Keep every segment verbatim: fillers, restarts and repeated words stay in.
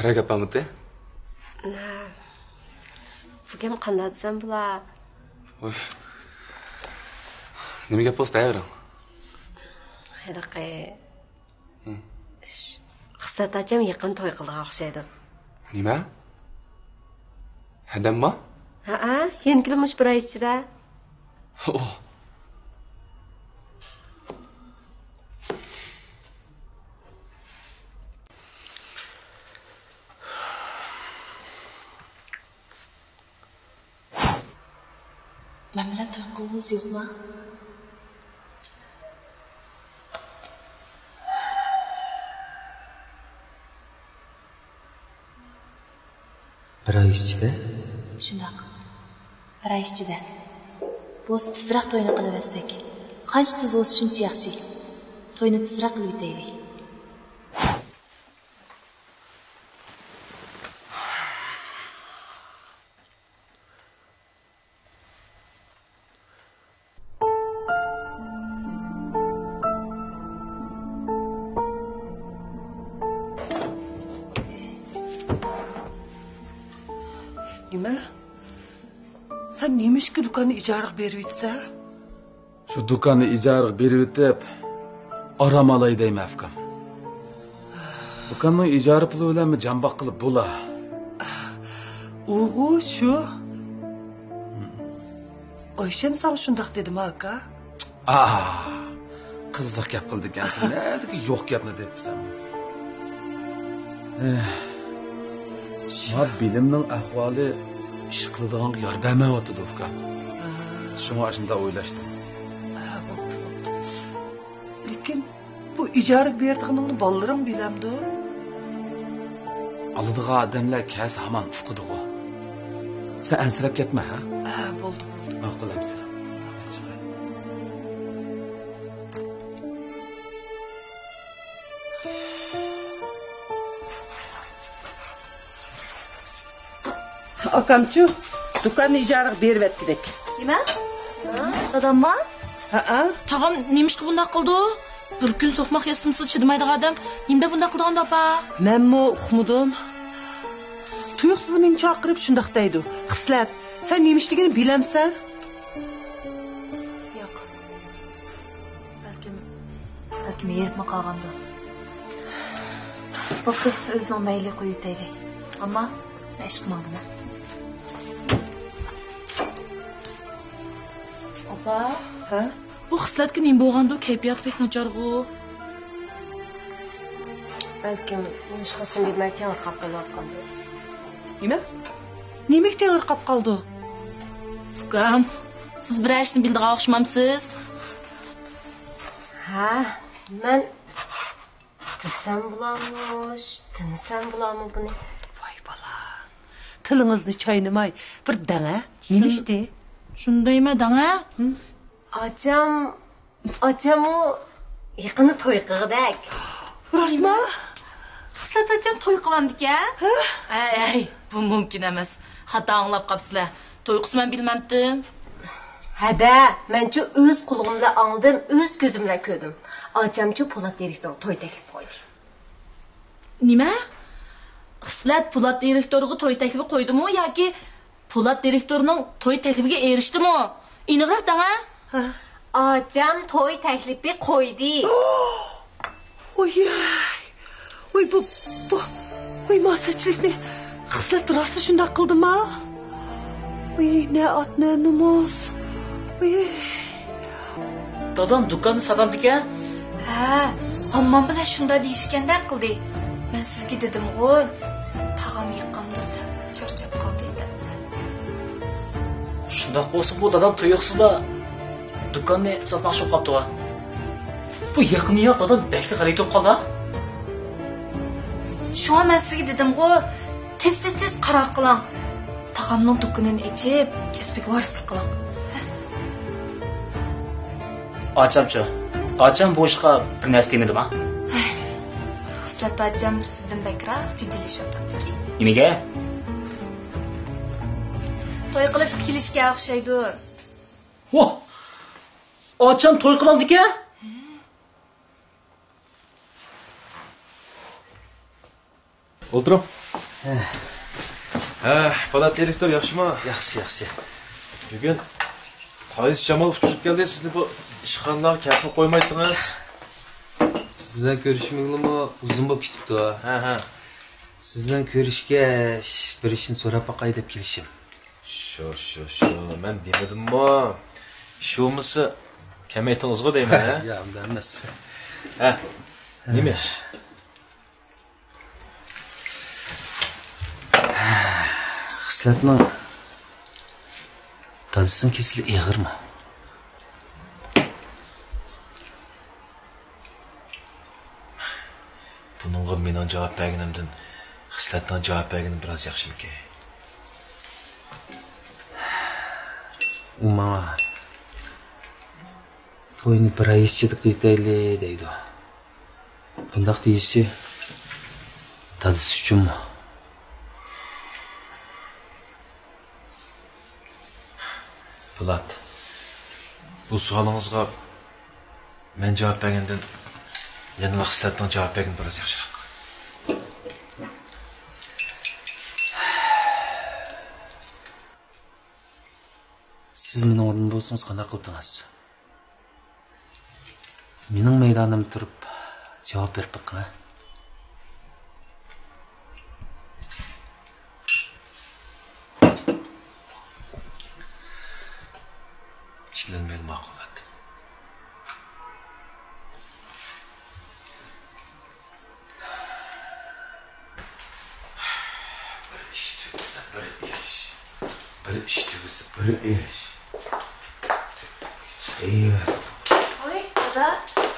نېمە گەپ بارمىدى؟ بۇ گەپ قانداق دېسەم بولا؟ ۋوي. نېمە گەپ بولسا دەيۋېرىڭ. ھېلىقى، ھە، خىسلەت ئاچام يېقىن توي قىلىدىغان ئوخشايدۇ. نېمە؟ ھەدەمما؟ ھەئە، يەنە كېلىمۇش بىر ئاي ئىچىدە. مەن بىلەن توي قىلغۇڭىز يوقما؟ بىر ئاي ئىچىدە؟ شۇنداق. بىر ئاي ئىچىدە. بولسا تېزرەك توينى قىلىۋەتسەك. قانچە تېز بولسا شۇنچە ياخشى. توينى تېزرەك قىلىۋېتەيلى. نېمە؟ سەن نېمىشقا دۇكاننى ئىجارىغا بېرىۋېتىسەن؟ شۇ دۇكاننى ئىجارىغا بېرىۋېتىپ، ئارام ئالاي دەيمەن، ئۇكام. دۇكاننىڭ ئىجارە پۇلى بىلەنمۇ جان باققىلى بولا. ئۇغۇ شۇ. ئايشەم ساڭا شۇنداق دېدىما، ئاكا؟ ئاھ، قىزىق گەپ قىلىدىكەنسەن. نەدىكى يوق گەپنى دەپسەن. ئېھ، ما بىلىمنىڭ ئەھۋالى ئىش قىلىدىغانغا يار بەرمەيۋاتىدۇ، ئۇكام. ھە. شۇڭا ئاشۇنداق ئويلاشتىم. ھە، بوپتۇ، بوپتۇ. لېكىن بۇ ئىجارىگە بېرىدىغىنىڭنى بالىلىرىڭ بىلەمدۇ؟ ئالىدىغان ئادەملەر كەلسە ھامان ئۇقىدىغۇ. سەن ئەنسىرەپ كەتمە، ھە؟ ھە، بولدى، بولدى. ماقۇل ئەمسە. ئاكامچۇ، دۇكاننى ئىجارىگە بېرىۋەتكۈدەك. نېمە؟ داداممۇ؟ ھەئە. تاغام نېمىشقا بۇنداق قىلدى؟ بىر كۈن سوقماق ياسىمىسىلا چىدىمايدىغان ئادەم نېمە دەپ بۇنداق قىلىدىغاندۇ، ئاپا؟ مەنمۇ ئۇقمىدىم. تۇيۇقسىز مېنى چاقىرىپ شۇنداق دەيدۇ. خىسلەت، سەن نېمە ئىشلىگىنىنى بىلەمسەن؟ ياق. بەلكىم، بەلكىم ھېرىپمۇ قالغاندۇ. بوپتۇ، ئۆزىنىڭ مەيلى، قويۇۋېتەيلى. ئەمما مەن ئىشقا ماڭدىم. ئاپا. ھە؟ بۇ خىسلەتكە نېمە بولغاندۇ؟ كەيپىياتى بەك ناچارغۇ. بەلكىم نېمىشقا بىلمەي تېڭىرقاپ قېلىۋاتقاندۇ. نېمە؟ نېمىگە تېڭىرقاپ قالدى؟ ئۇكام، سىز بىرەر ئىشنى بىلىدىغان ئوخشىمامسىز؟ ھە، مەن دېسەم بولامۇش، دېمىسەم بولامۇ بۇنى؟ ۋاي بالام، تىلىڭىزنى چاينىماي، بىر دەڭە، نېمە ئىشتى؟ شۇندايمۇ دەڭە؟ ھە؟ ئاچام، ئاچاممۇ يېقىندا توي قىلغۇدەك. راستما؟ خىسلەت ئاچام توي قىلامدىكەن؟ ھە؟ ئەي، ئەي، بۇ مۇمكىن ئەمەس. خاتا ئاڭلاپ قاپسىلەر. توي قىلسا مەن بىلمەمتىم. ھەدە، مەنچۇ ئۆز قۇلىقىم بىلەن ئاڭلىدىم، ئۆز كۆزۈم بىلەن كۆردۈم. ئاچامچۇ پولات دىرېكتورغا توي تەكلىپ قويدى. نېمە؟ خىسلەت پولات دىرېكتورغا توي تەكلىپى قويدىمۇ ياكى پولات دىرېكتورنىڭ توي تەكلىپىگە ئېرىشتىمۇ؟ ئېنىقراق دەڭە. ھە. ئاچام توي تەكلىپى قويدى. ۋوي، ۋوي، بۇ، بۇ، ۋوي، ما سەتچىلىكنى خىسلەت راستلا شۇنداق قىلدىما؟ ۋوي، نە ئات، نە نومۇس. ۋوي. دادام دۇكاننى ساتامدىكەن؟ ھە، ھاممام بىلەن شۇنداق دېيىشكەندەك قىلدى. مەن سىزگە دېدىمغۇ، تاغام يېقىندا سەل چارچاپ قالدى دەپ. شۇنداق بولسا بۇ دادام تۇيۇقسىزلا دۇكاننى ساتماقچى بولۇپ قاپتىغۇ. بۇ يېقىن ياق دادام بەكلا غەلىتە بولۇپ قالدى. شۇڭا مەن سىزگە دېدىمغۇ، تېز تېز تېز قارار قىلىڭ. تاغامنىڭ دۇكىنىنى ئېچىپ، كەسپىگە ۋارىسلىق قىلىڭ. ئاچامچۇ؟ ئاچام بۇ ئىشقا بىر نەرسە دېمىدىما؟ خىسلەت ئاچام سىزدىن بەكرەك جىددىيلىشىۋاتامدىكى. نېمىگە؟ توي قىلىشقا كېلىشكە ئوخشايدۇ. ۋاھ! ئاچام توي قىلامدىكەن؟ ھە. ئولتۇرۇڭ. ھە، پالات دىرېكتور، ياخشىمۇ؟ ياخشى، ياخشى. بۈگۈن قايسى شامال ئۇچۇرۇپ كەلدى، سىزنى بۇ ئىشخانىلارغا كەپمۇ قويمايتتىڭىز؟ سىز بىلەن كۆرۈشمىگىلىمۇ ئۇزۇن بولۇپ كېتىپتۇ. ھە، ھە. سىز بىلەن كۆرۈشكەچ، بىر ئىشنى سوراپ باقاي دەپ كېلىشىم. شۇ، شۇ، شۇ. مەن دېمىدىممۇ؟ ئىش بولمىسا، كەلمەيتتىڭىزغۇ دەيمەن، ھە؟ يا، ئۇنداق ئەمەس. ھە، نېمە ئىش؟ خىسلەتنىڭ دادىسىنىڭ كېسىلى ئېغىرمۇ؟ بۇنىڭغا مېنىڭ جاۋاب بەرگىنىمدىن خىسلەتنىڭ جاۋاب بەرگىنى بىراز ياخشىمىكىن؟ ئۇ ماڭا توينى بىر ئاي ئىچىدە قىلىۋېتەيلى دەيدۇ. بۇنداق دېيىشى دادىسى ئۈچۈنمۇ؟ پولات، بۇ سوئالىڭىزغا مەن جاۋاب بەرگەندىن يەنىلا خىسلەتنىڭ جاۋاب بەرگىنى بىراز ياخشىراق. سىز مېنىڭ ئورنۇمدا بولسىڭىز قانداق قىلدىڭىز؟ مېنىڭ مەيدانىمدا تۇرۇپ جاۋاب بېرىپ بېقىڭ، ھە؟ ئىككىلەنمەيلا ماقۇل دەپ. بىر ئىش تۈگىسە بىر ئىش، بىر ئىش تۈگىسە بىر ئىش. ۋاي، دادا.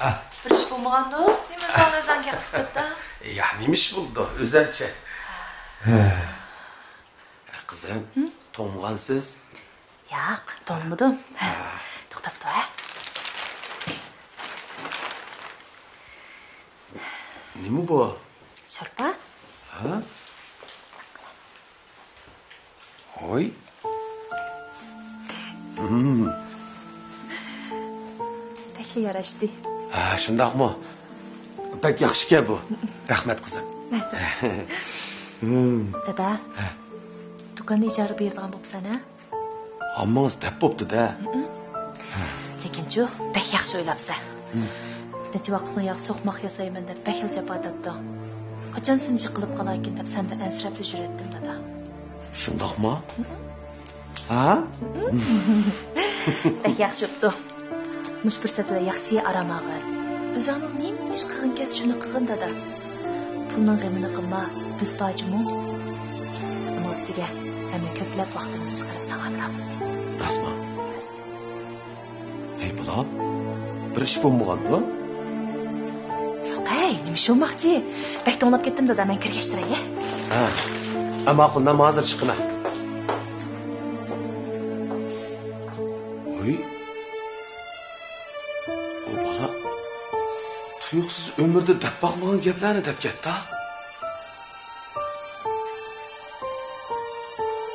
ھە. بىر ئىش بولمىغاندۇ؟ نېمە ئۆزۈڭ ئۆزۈڭ گەپ قىلىپ كەتتىڭ؟ يا، نېمە ئىش بولىدۇ؟ ئۆزەمچە. ھە. ھە، قىزىم، ھە؟ توڭغانسىز؟ ياق، توڭمىدىم. ھە. توختاپ تۇر، ھە. نېمە بۇ؟ شورپا. ھە؟ ھوي. ھىم. بەكلا ياراشتى. ھە، شۇنداقمۇ؟ بەك ياخشىكەن بۇ. رەھمەت، قىزىم. ھىم. دادا، ھە. دۇكاننى ئىجارە بېرىدىغان بوپسەن، ھە؟ ھاممىڭىز دەپ بوپتۇ-دە. ھىم. ھە. لېكىنچۇ، بەك ياخشى ئويلاپسەن. ھىم. نەچچە ۋاقىتنىڭ ياغ سوقماق ياسايمەن دەپ بەكلا جاپا تارتتىڭ. قاچان سېنى جىق قىلىپ قالايىكىن دەپ سەندىن ئەنسىرەپلا يۈرەتتىم، دادا. شۇنداقمۇ؟ ھىم. ھە؟ بەك ياخشى بوپتۇ. مۇشۇ پۇرسەتلەر ياخشى ئارام ئالغىن. ئۆزۈڭنىڭ نېمە ئىش قىلغىن كەلسە شۇنى قىلغىن، دادا. پۇلنىڭ غېمىنى قىلما، بىز بار جۇمۇ. ئۇنىڭ ئۈستىگە ھەممە كۆپلەپ ۋاقتىمنى چىقىرىپ ساڭا ئامراق. راستمۇ؟ راست. ھەي، بالام، بىر ئىش بولمىغاندۇ؟ ياق، ھەي، نېمە ئىش بولماقچى؟ بەك توڭلاپ كەتتىم، دادا، مەن كىرگەچ تۇراي، ھە؟ ھە. ئە، ماقۇل، مەن ھازىر چىقىمەن. ھوي. ئۇ بالا تۇيۇقسىز ئۆمرىدە دەپ باقمىغان گەپلەرنى دەپ كەتتى.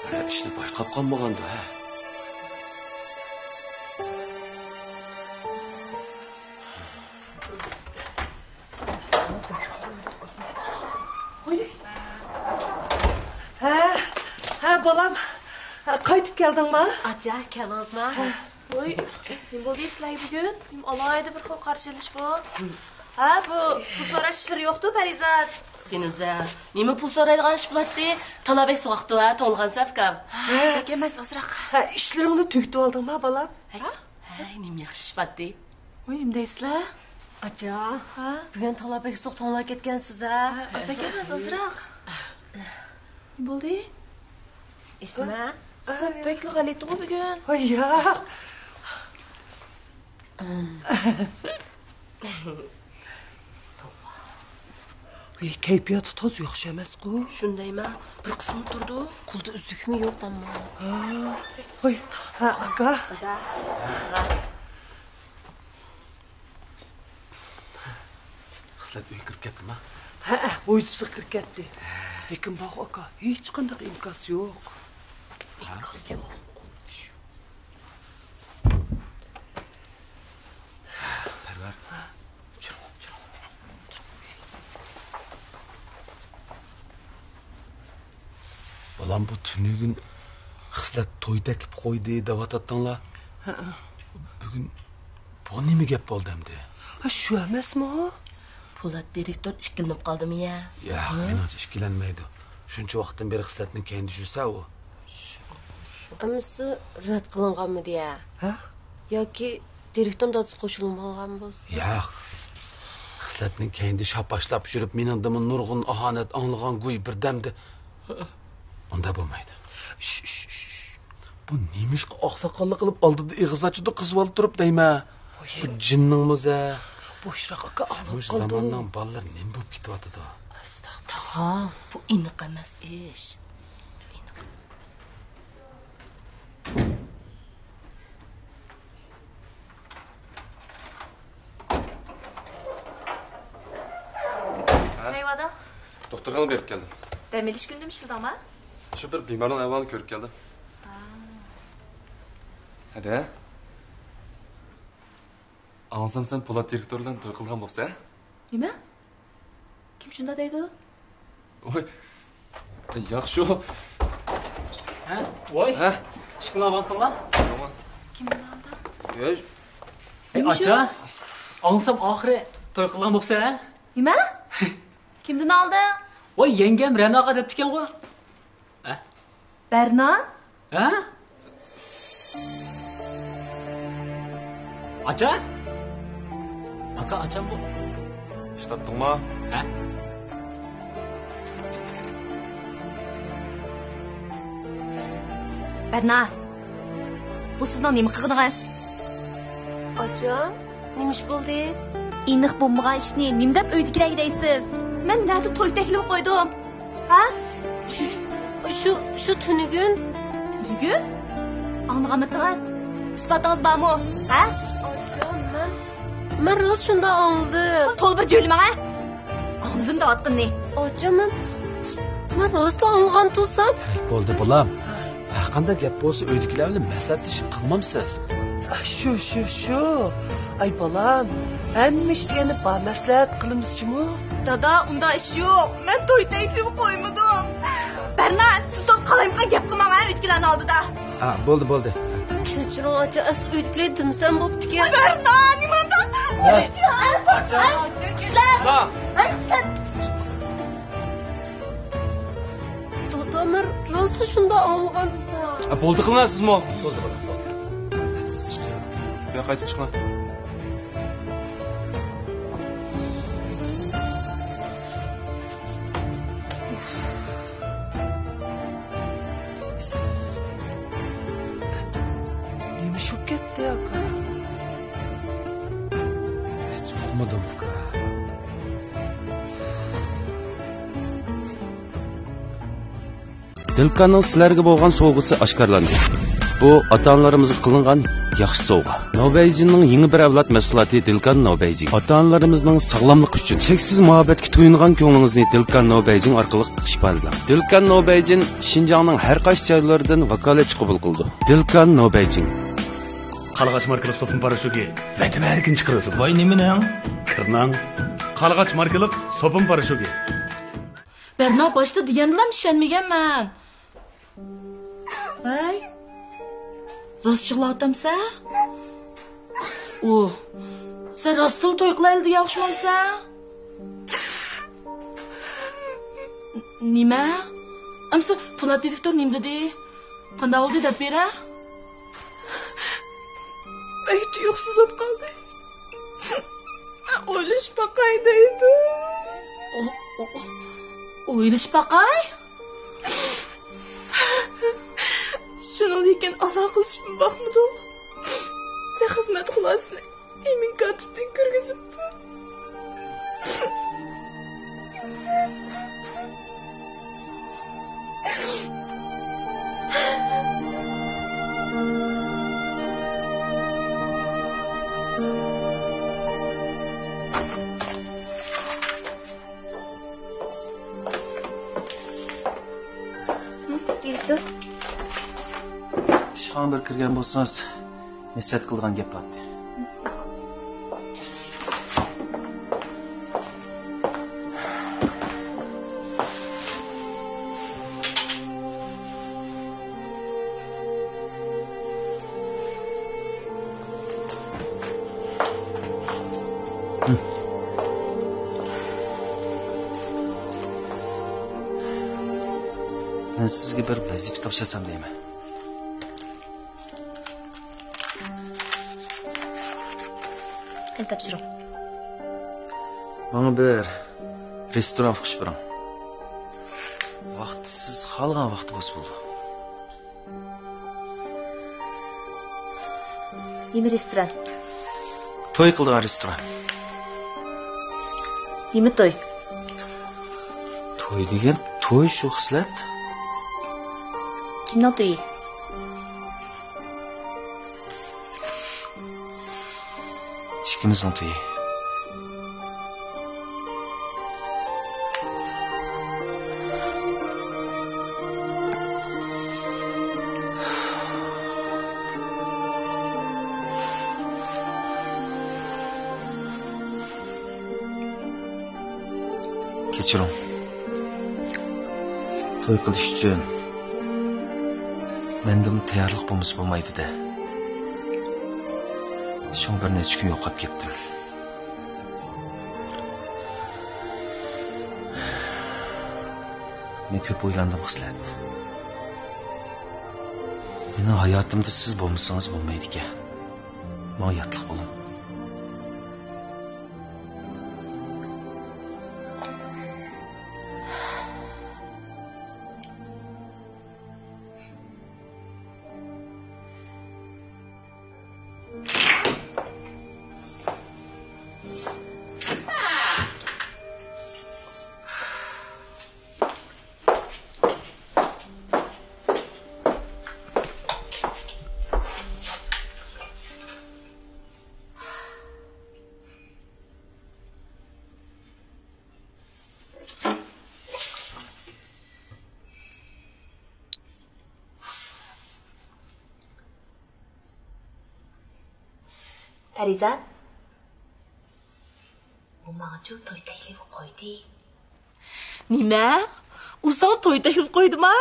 بىرەر ئىشنى بايقاپ قالمىغاندۇ، ھە؟ ھە، ھە، بالام. ھە، قايتىپ كەلدىڭما؟ ئاچا، كەلدىڭىزما؟ ھە. ۋوي، نېمە بولدى سىلەرگە بۈگۈن؟ نېمە ئالاھىدە بىر خىل قارشى ئېلىش بۇ؟ ھە، بۇ پۇل سوراش ئىشلىرى يوقتۇ، پەرىزات؟ سېنىزە، نېمە پۇل سورايدىغان ئىش بولاتتى؟ تالا بەك سوغۇقتۇ ھە، توڭلىغانسەن ئۇكام. ھە، بەك ئەمەس، ئازراق. ھە، ئىشلىرىڭنى تۈگىتىۋالدىڭما، بالام؟ ھە؟ ھەي، نېمە ياخشى ئىش باتتى؟ ۋوي، نېمە دەيسىلەر؟ ئاچا، ھە؟ بۈگۈن تالا بەك سوغۇق توڭلاپ كەتكەنسىز ھە؟ ھە، بەك ئەمەس، ئازراق. نېمە بولدى؟ ئېسمە. سىلەر بەكلا غەلىتىغۇ بۈگۈن. ھايا. ھېي، كەيپىياتى تازا ياخشى ئەمەسقۇ. شۇندايما، بىر قىسمى تۇرىدۇ. قولىدا ئۈزۈكمۇ يوق ئەمما. ھا، ھوي، ھە، ئاكا. خىسلەت ئۆيگە كىرىپ كەتتىما؟ ھەئە، ھويزىسىغا كىرىپ كەتتى. لېكىن باغۇ ئاكا، ھېچقانداق ئىنكاس يوق. ئىنكاس يوق. پەرۋەر. ئام بۇ تۈنۈگۈن خىسلەت توي تەكلىپ قويدى دەۋاتاتتىڭلار. ھە. بۈگۈن بۇ نېمە گەپ بولدى ئەمدى؟ ھە، شۇ ئەمەسمۇ؟ پولات دىرېكتور ئىككىلىنىپ قالدىمۇ يا؟ ياق، ھە؟ مېنىڭچە ئىككىلەنمەيدۇ. شۇنچە ۋاقىتتىن بېرى خىسلەتنىڭ كەينىدە يۈرسە ئۇ. ئەمىسە رەت قىلىنغانمىدى يا؟ ھە؟ ياكى دىرېكتورنىڭ دادىسى قوشۇلمىغان بولسا؟ ياق. خىسلەتنىڭ كەينىدە شاپاشلاپ يۈرۈپ، مېنىڭدىنمۇ نۇرغۇن ئاھانەت ئاڭلىغان گۇي بىردەمدە. ئۇنداق بولمايدۇ. شش، شش، شش. بۇ نېمىشقا ئاقساقاللىق قىلىپ ئالدىدا ئېغىز ئاچىدۇ قىز بالا تۇرۇپ دەيمەن. بۇ جىننىڭمۇ زە. بوشراق ئاكا ئاڭلاپ قالدى. مۇشۇ زاماننىڭ بالىلىرى نېمە بولۇپ كېتىۋاتىدۇ؟ ئەستەغپۇرۇللا. تاغا، بۇ ئېنىق ئەمەس ئىش. بۇ ئېنىق. ھە؟ نەۋادا؟ دوختۇرخانىغا بېرىپ كەلدىم. دەم ئېلىش كۈنىدىمۇ ئىشلىدىڭما؟ شۇ بىر بىمارنىڭ ئەھۋالىنى كۆرۈپ كەلدىم. ھە. ھەدە؟ ئاڭلىسام سەن پولات دىرېكتور بىلەن توي قىلغان بوپسەن؟ نېمە؟ كىم شۇنداق دەيدۇ؟ ۋوي. ياق شۇ. ھە؟ ۋوي. ھە؟ ئىشىكنى ئاۋاتتىڭلار؟ يامان. كىمنى ئالدىڭ؟ ئەي، ئاچا. ئاڭلىسام ئاخىرى توي قىلغان بوپسەن، ھە؟ نېمە؟ كىمدىن ئالدىڭ؟ ۋوي، يەڭگەم رەناغا دەپتىكەنغۇ. ھە؟ بەرنا؟ ھە؟ ئاچا؟ ئاكا، ئاچام بۇ. ئىش تاپتىڭما؟ ھە؟ بەرنا، بۇ سىزنىڭ نېمە قىلغىنىڭىز؟ ئاچام؟ نېمە ئىش بولدى؟ ئېنىق بولمىغان ئىشنى نېمە دەپ ئۆيدىكىلەرگە دەيسىز؟ مەن نەدە توي تەكلىپ قويدۇم؟ ھە؟ شۇ، شۇ تۈنۈگۈن. تۈنۈگۈن؟ ئاڭلىغانمىدىڭىز؟ ئىسپاتىڭىز بارمۇ؟ ھە؟ ئاچام، مەن، مەن راست شۇنداق ئاڭلىدىم. تولا بىر جۆيلىمەڭ، ھە؟ ئاڭلىدىم دەۋاتقىنىنى. ئاچام، مەن، مەن راستلا ئاڭلىغان تۇرسام. بولدى، بالام. ھەرقانداق گەپ بولسا، ئۆيدىكىلەر بىلەن مەسلىھەتلىشىپ قىلمامسىز؟ شۇ، شۇ، شۇ. ئاي، بالام، ھەممە ئىش دېگەندە بار مەسلىھەت قىلىمىز جۇمۇ. دادا، ئۇنداق ئىش يوق. مەن توي تەكلىپى قويمىدىم. بەرنا، سىز تولا قالايمىقان گەپ قىلماڭ، ھە، ئۆيدىكىلەرنى ئالدىدا. ھە، بولدى، بولدى. كەچۈرۈڭ، ئاچا، ئەسلى ئۆيدىكىلەر دېمىسەم بوپتىكەن. بەرنا، نېمانداق؟ ھە؟ ئاچا، ئاچا، ئىشلەپ. دادا، مەن راستلا شۇنداق ئاڭلىغان. ئە، بولدى قىلىڭلار سىزمۇ. بولدى، بولدى، بولدى. سىز چىقىڭ. بۇ ياققا قايتىپ چىقىڭ. نېمە ئىش بولۇپ كەتتى، ئاكا؟ ھېچ ئۇقمىدىم، ئۇكا. دىلكاننىڭ سىلەرگە بولغان سوۋغىسى ئاشكارىلاندى. بۇ ئاتا-ئانىلىرىمىزغا قىلىنغان ياخشى سوۋغا. نوبەيجىننىڭ يېڭى بىر ئەۋلاد مەھسۇلاتى دىلكان نوبەيجىن. ئاتا-ئانىلىرىمىزنىڭ ساغلاملىقى ئۈچۈن چەكسىز مۇھەببەتكە تويۇنغان كۆڭلىڭىزنى دىلكان نوبەيجىن ئارقىلىق ئىپادىلەڭ. دىلكان نوبەيجىن شىنجاڭنىڭ ھەر قايسى جايلىرىدىن ۋاكالەتچى قوبۇل قىلىدۇ. دىلكان نوبەيجىن. قارلىغاچ ماركىلىق سوپۇن پاراشوكى ۋەتەم ھەركىن چىقىرىۋېتىدۇ. ۋاي، نېمىنىڭ؟ كىرنىڭ. قارلىغاچ ماركىلىق سوپۇن پاراشوكى. بەرنا، باشتا دېگەندىلام ئىشەنمىگەنمەن. ھەي، راست يىغلاۋاتامسەن؟ ئۇ، سەن راستتىنلا توي قىلايلى دېگەن ئوخشىمامسەن؟ نېمە؟ ئەمسە پولات دىرېكتور نېمە دېدى؟ قانداق بولدى دەپ بېرە؟ بەك تۇيۇقسىز بولۇپ قالدى. ئويلىشىپ باقاي دەيدۇ. ئو-، ئو-، ئويلىشىپ باقاي؟ شۇنىڭدىن كېيىن ئالاقىلىشىپمۇ باقمىدۇق. بىر خىزمەت خۇلاسىسىنى ئىمىن كارتىدىن كىرگۈزۈپتۇ. دىرېكتور. ئىشخانىغا بىر كىرگەن بولسىڭىز، نەسىھەت قىلىدىغان گەپ بارتى. مەن سىزگە بىر ۋەزىپە تاپشۇرسام دەيمەن. قېنى تاپشۇرۇڭ. ماڭا بىر رېستوران ئۇقۇش بېرىڭ. ۋاقتى سىز خالىغان ۋاقتى بولسا بولىدۇ. نېمە رېستوران؟ توي قىلىدىغان رېستوران. نېمە توي؟ توي دېگەن توي شۇ خىسلەت. كىمنىڭ تويى؟ ئىككىمىزنىڭ تويى. كەچۈرۈڭ. توي قىلىش ئۈچۈن مەندىمۇ تەييارلىق بولمىسا بولمايدۇ-دە. شۇڭا بىر نەچچە كۈن يوقاپ كەتتىم. مەن كۆپ ئويلاندىم، خىسلەت. مېنىڭ ھاياتىمدا سىز بولمىسىڭىز بولمايدىكەن. ماڭا ياتلىق بولۇڭ. پەرىزات، ئۇ ماڭىچۇ توي تەكلىپى قويدى. نېمە؟ ئۇ ساڭا توي تەكلىپ قويدىما؟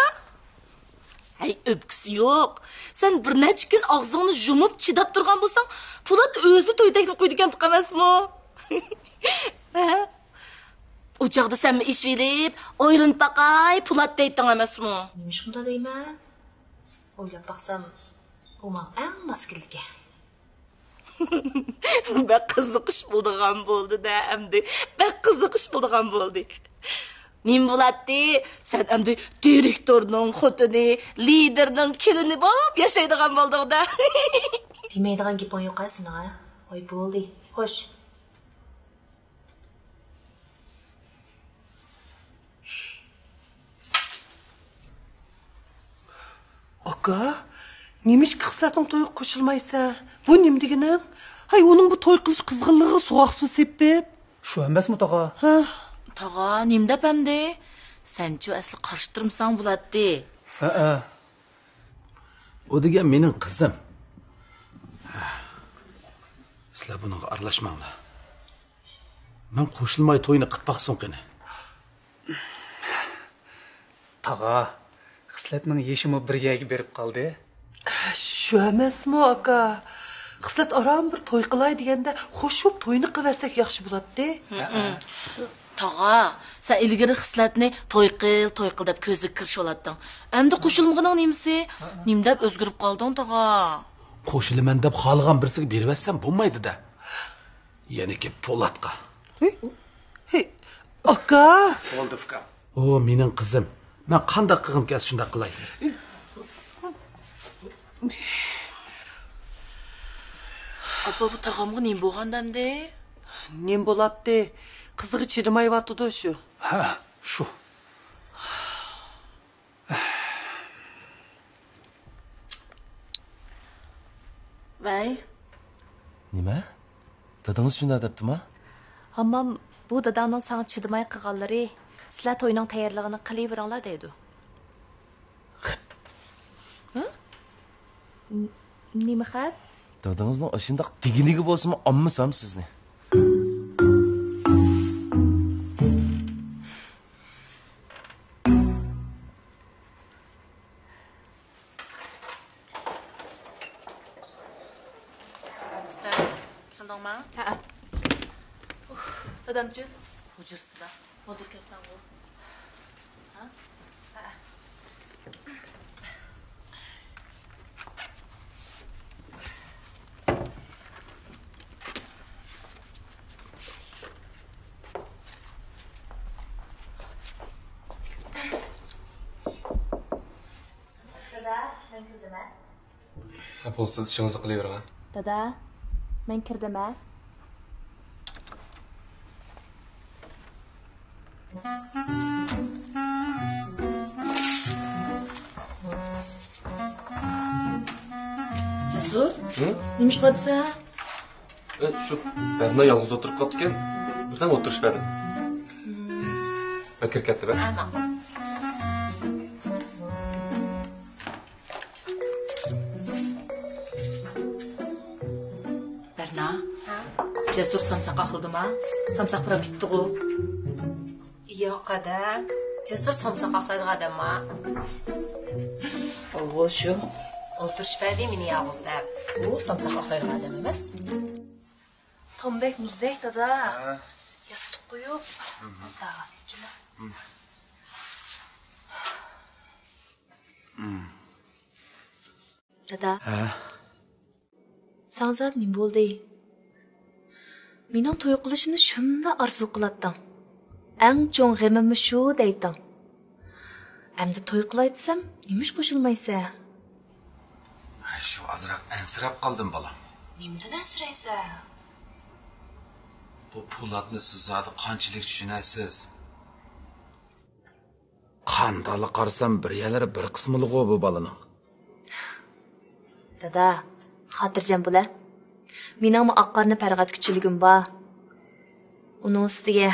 ھەي، ئۆپكىسى يوق. سەن بىر نەچچە كۈن ئاغزىڭنى يۇمۇپ چىداپ تۇرغان بولساڭ، پولات ئۆزى توي تەكلىپ قويىدىكەن ئەمەسمۇ؟ ھە؟ ئۇ چاغدا سەنمۇ ئېشىۋېلىپ، ئويلىنىپ باقاي، پولات دەيتتىڭ ئەمەسمۇ؟ نېمىشقا ئۇنداق دەيمەن؟ ئويلاپ باقسام، ئۇ ماڭا ئەڭ ماس كېلىدىكەن. بەك قىزىق ئىش بولىدىغان بولدى-دە ئەمدى. بەك قىزىق ئىش بولىدىغان بولدى. نېمە بولاتتى؟ سەن ئەمدى دىرېكتورنىڭ خوتۇنى، لىدېرنىڭ كېلىنى بولۇپ ياشايدىغان بولدۇڭ-دە. دېمەيدىغان گېپىڭ يوق-ھە سېنىڭ-ھە؟ ۋاي بولدى. خوش. ئاكا، نېمىشقا خىسلەتنىڭ تويىغا قوشۇلمايسەن؟ بۇ نېمە دېگىنىڭ؟ ھەي، ئۇنىڭ بۇ توي قىلىش قىزغىنلىقىغا سوغۇق سۇ سېپىپ. شۇ ئەمەسمۇ، تاغا؟ ھە؟ تاغا، نېمە دەپ ئەمدى؟ سەنچۇ ئەسلى قارشى تۇرمىساڭ بولاتتى. ھەئە. ئۇ دېگەن مېنىڭ قىزىم. سىلەر بۇنىڭغا ئارىلاشماڭلار. مەن قوشۇلماي توينى قىلىپ باقسۇن قېنى. تاغا، خىسلەتنىڭ يېشىمۇ بىر يەرگە بېرىپ قالدى. شۇ ئەمەسمۇ، ئاكا؟ خىسلەت ئاران بىر توي قىلاي دېگەندە، خوش بولۇپ توينى قىلىۋەتسەك ياخشى بولاتتى. ھىم. تاغا، سەن ئىلگىرى خىسلەتنى توي قىل، توي قىل دەپ كۆزىگە كىرىشىۋالاتتىڭ. ئەمدى قوشۇلمىغىنىڭ نېمىسى؟ نېمە دەپ ئۆزگىرىپ قالدىڭ، تاغا؟ قوشۇلىمەن دەپ خالىغان بىرسىگە بېرىۋەتسەم بولمايدۇ-دە. يەنىكى پولاتقا. ھېي، ھېي، ئاكا! بولدى، ئۇكام. ئۇ مېنىڭ قىزىم. مەن قانداق قىلغۇم كەلسە شۇنداق قىلاي. ئاپا، بۇ تاغامغا نېمە بولغاندە ئەمدى؟ نېمە بولاتتى؟ قىزىغا چىدىمايۋاتىدۇ شۇ. ھە، شۇ. ۋەي. نېمە؟ دادىڭىز شۇنداق دەپتىما؟ ھاممام، بۇ داداڭنىڭ ساڭا چىدىماي قىلغانلىرى، سىلەر توينىڭ تەييارلىقىنى قىلىۋېرىڭلار دەيدۇ. ھە؟ ن-، نېمە خەپ؟ دادىڭىزنىڭ ئاشۇنداق دېگىنىگە بولسىمۇ ئانمىسام سىزنى. سەن كەلدىڭما؟ ھەئە. دادامچۇ؟ ھۇجرىسىدا. مۇدىر كەپسەنغۇ؟ ھە؟ ھە. دادا، مەن كىردىم ھە. ھە، بولسا ئىشىڭىزنى قىلىۋېرىڭ ھە. دادا، مەن كىردىم ھە. جەسۇر، ھە؟ نېمە ئىش قىلىۋاتىسەن؟ ئە، شۇ بەرنا يالغۇز ئولتۇرۇپ قاپتىكەن، بىردەم ئولتۇرۇشۇپ بەردىم. مەن كىرىپ كەتتىم ھە. ھە، ماقۇل. بەرنا، ھە؟ جەسۇر سامساق ئاقلىدىما؟ سامساق پۇراپ كېتىپتىغۇ؟ ياق، ھەدە. جەسۇر سامساق ئاقلايدىغان ئادەمما؟ ئوغۇ شۇ. ئولتۇرۇشۇپ بەردى مېنى يالغۇز دەپ. ئۇ سامساق ئاقلايدىغان ئادەم ئەمەس. تام بەك مۇزدەك، دادا. ھە. ياستۇق قويۇپ. مم. داغا. مم. مم. دادا. ھە. ساڭا زادى نېمە بولدى؟ مېنىڭ توي قىلىشىمنى شۇنداق ئارزۇ قىلاتتىڭ. ئەڭ چوڭ غېمىممۇ شۇ دەيتتىڭ. ئەمدى توي قىلاي دېسەم، نېمىش قوشۇلمايسەن؟ ھە، شۇ ئازراق ئەنسىرەپ قالدىم، بالام. نېمىدىن ئەنسىرەيسەن؟ بۇ پولاتنى سىز زادى قانچىلىك چۈشىنەسىز؟ قانداقلا قارىسام، بىر يەرلىرى بىر قىسمىلىغۇ بۇ بالىنىڭ. دادا، خاتىرجەم بولە. مېنىڭمۇ ئاق قارىنى پەرقەتكە چۈشىلىگۈم بار. ئۇنىڭ ئۈستىگە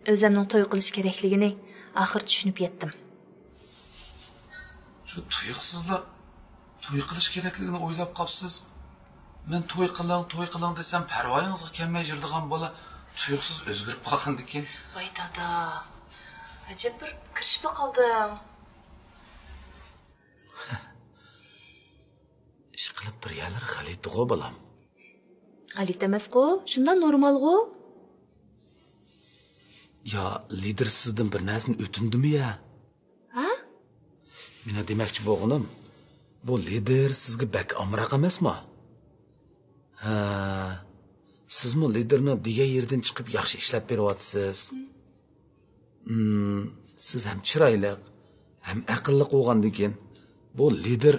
ئۆزەمنىڭ توي قىلىش كېرەكلىكىنى ئاخىر چۈشىنىپ يەتتىم. شۇ تۇيۇقسىزلا توي قىلىش كېرەكلىكىنى ئويلاپ قاپسىز. مەن توي قىلىڭ، توي قىلىڭ دېسەم، پەرۋايىڭىزغا كەلمەي يۈرىدىغان بالا تۇيۇقسىز ئۆزگىرىپ قالغاندىكىن. ۋاي دادا، ئەجەب بىر كىرىشىپلا قالدىڭ. ئىشقىلىپ بىر يەرلىرى غەلىتىغۇ، بالام. غەلىتە ئەمەسقۇ، شۇنداق نورمالغۇ. يا لىدىر سىزدىن بىر نەرسىنى ئۆتۈندىمۇ يا؟ ھە؟ مېنىڭ دېمەكچى بولغىنىم، بۇ لىدىر سىزگە بەك ئامراق ئەمەسمۇ؟ ھە، سىزمۇ لىدىرنىڭ دېگەن يېرىدىن چىقىپ ياخشى ئىشلەپ بېرىۋاتىسىز. مم، سىز ھەم چىرايلىق، ھەم ئەقىللىق بولغاندىكىن، بۇ لىدىر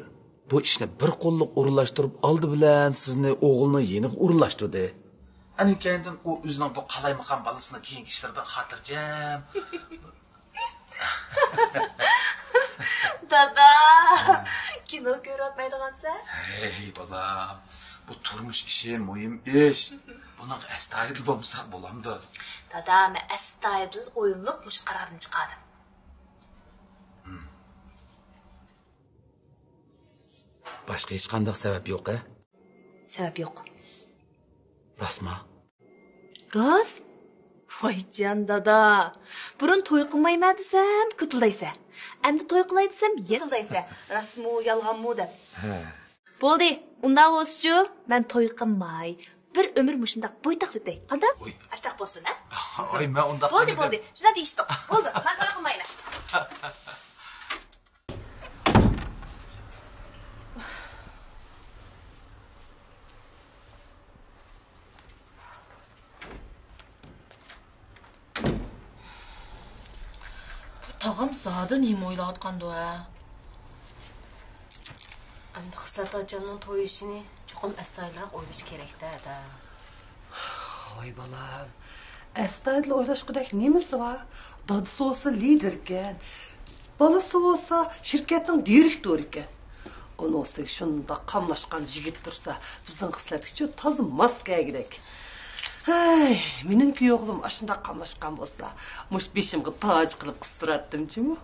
بۇ ئىشنى بىر قوللۇق ئورۇنلاشتۇرۇپ، ئالدى بىلەن سىزنى ئوغلىنىڭ يېنىغا ئورۇنلاشتۇردى. ئەنە كەينىدىن ئۇ ئۆزىنىڭ بۇ قالايمىقان بالىسىنىڭ كېيىنكى ئىشلىرىدىن خاتىرجەم. دادا، ھە. كىنو كۆرۈۋاتمايدىغانسەن؟ ھەي، بالام، بۇ تۇرمۇش ئىشى، مۇھىم ئىش. بۇنىڭغا ئەستايىدىل بولمىساق بولامدۇ؟ دادا، مەن ئەستايىدىل ئويلىنىپ مۇشۇ قارارنى چىقاردىم. ھىم. باشقا ھېچقانداق سەۋەب يوق، ھە؟ سەۋەب يوق. راستما؟ راست؟ ۋايجان دادا، بۇرۇن توي قىلمايمەن دېسەم كوتۇلدايسەن، ئەمدى توي قىلاي دېسەم يەنە كوتۇلدايسەن. راستمۇ يالغانمۇ دەپ. ھە. بولدى، ئۇنداق بولسىچۇ، مەن توي قىلماي بىر ئۆمۈر مۇشۇنداق بويتاقتا ئۆتەي. قانداق؟ ئۇي. ئاشتاق بولسۇن ھە؟ ئاي، مەن ئۇنداق بولدى، دېمىدىم. بولدى، شۇنداق دېيىشتۇق. بولدى، مەن توي قىلمايمەن. بۇ تاغام زادى نېمە ئويلاۋاتقاندۇ ھە؟ ئەمدى خىسلەت ئاچامنىڭ توي ئىشىنى چوقۇم ئەستايىدىلراق ئويلىشى كېرەكتە، ھەدە. ۋاي بالام، ئەستايىدىل ئويلاشقۇدەك نېمىسى بار؟ دادىسى بولسا لىدېركەن، بالىسى بولسا شىركەتنىڭ دىرېكتورىكەن. ئۇنىڭ ئۈستىگە شۇنداق قاملاشقان يىگىت تۇرسا، بىزنىڭ خىسلەتكىچۇ تازا ماس كەلگۈدەك. ھەي، مېنىڭكى ئوغلۇم ئاشۇنداق قاملاشقان بولسا، مۇشۇ بېشىمغا تاج قىلىپ قىستۇراتتىم جۇمۇ.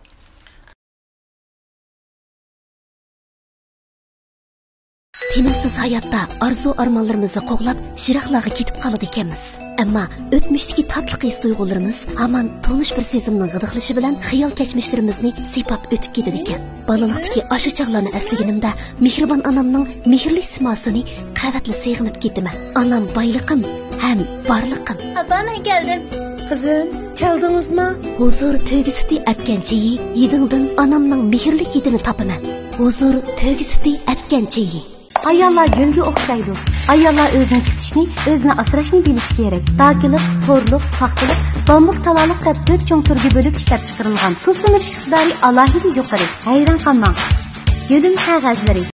تىنىمسىز ھاياتتا ئارزۇ-ئارمانلىرىمىزنى قوغلاپ، يىراقلارغا كېتىپ قالىدىكەنمىز. ئەمما ئۆتمۈشتىكى تاتلىق ھېس-تۇيغۇلىرىمىز ھامان تونۇش بىر سېزىمنىڭ غىدىقلىشى بىلەن خىيال كەچمىشلىرىمىزنى سىيپاپ ئۆتۈپ كېتىدىكەن. بالىلىقتىكى ئاشۇ چاغلارنى ئەسلىگىنىمدە، مېھرىبان ئانامنىڭ مېھىرلىك سىيماسىنى قەۋەتلا سېغىنىپ كېتىمەن. ئانام بايلىقىم، ھەم بارلىقىم. ئاپا، مەن كەلدىم. قىزىم، كەلدىڭىزما؟ ھۇزۇر تۆگە سۈتى ئەتكەن چېيى، ھىدىڭدىن ئانامنىڭ مېھىرلىك ھىدىنى تاپىمەن. ھۇزۇر تۆگە سۈتى ئەتكەن چېيى. ئاياللار گۈلگە ئوخشايدۇ. ئاياللار ئۆزىنى تۇتۇشنى، ئۆزىنى ئاسراشنى بىلىشى كېرەك. داكىلىق، تورلۇق، پاختىلىق، بامبۇك، تالالىق دەپ تۆت چوڭ تۈرگە بۆلۈپ ئىشلەپچىقىرىلغان سۇ سۈمۈرۈش ئىقتىدارى ئالاھىدە يۇقىرى. ھەيران قالماڭ. گۈلۈم قەغەزلىرى.